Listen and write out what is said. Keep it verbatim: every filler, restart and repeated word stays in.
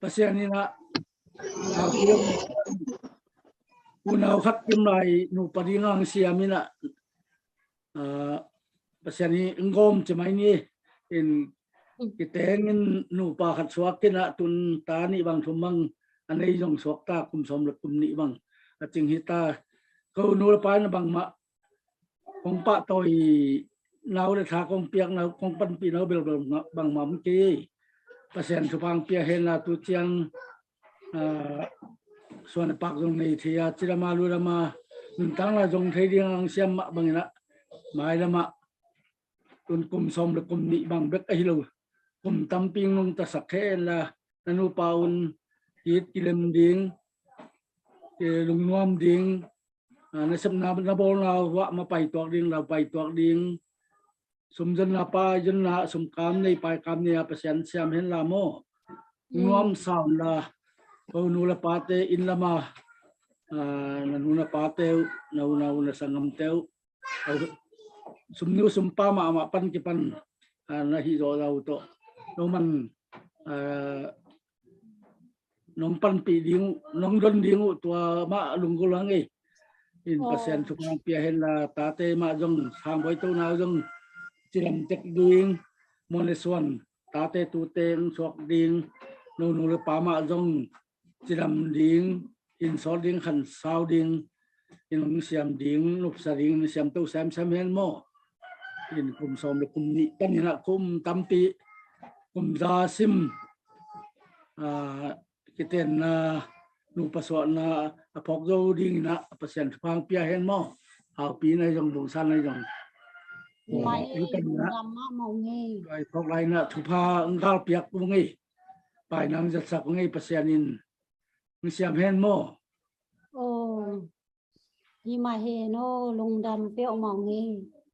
Pasian in ah, unau khat kim lai nupa ding ang siam in ah, ah, Pasian in gawm ci mai ni. In kiteng in nupa khat suak in ah, tun ta nih bang thum bang a nei zong suak ta, kum sawm le kum nih bang a cing hi ta. Ko nu le pa in bangmah kong pahtawi nau le tha kong piak nau, kong panpih nau belbel bangmah om kei. Pasian thupha pia hen la, tu ciang, ah, suan a pak zong nei thei a, ci lama lu lama nuntak la zong thei ding ang siam mah bangin ah, mai lamah tun kum sawm le kum nih bang bek ahi lo, kum tampi nungta sak hen la, na nupa un it kilem ding, lungnuam ding, ah, nasepna na bawlna uh ah ma paituak ding, lau paituak ding, sum zonna, pai zonna, sum kam nei, pai kam nei a Pasian siam hen la maw. Nuam sawn la, ko nu le pate inn lama, ah, na nu na pate uh, na unau na sanggamte uh, sum nu sum pa mahmah pan kipan, ah, na hih zawh zau tawh no man, ah, nong panpih ding uh, nong don ding uh, tua mah lunggulh hang ei. In Pasian thupha pia hen la, tate mah zong, sangbawi to nau zong cilam tek ding, muan le suan tate tute suak ding, no nu le pa mah zong cilam ding, in sawt ding, khan sau ding, in hong siam ding, nupsa ding, in siam to semsem hen maw. In kum sawm le kum nih panin ah kum tampi, kum za sim, ah, kitenna, nupa suahna a phawk zo dingin ah Pasian thupha pia hen maw. Haupi na zong, bungsan na zong. Mai ei, lungdam mahmah ung ei. Pai phawk lai na thupha ngal piak ung ei. Pai nang zatsak ung ei, Pasian in hong siam hen maw. Hi mah hen aw, lungdam peuhmah ung ei.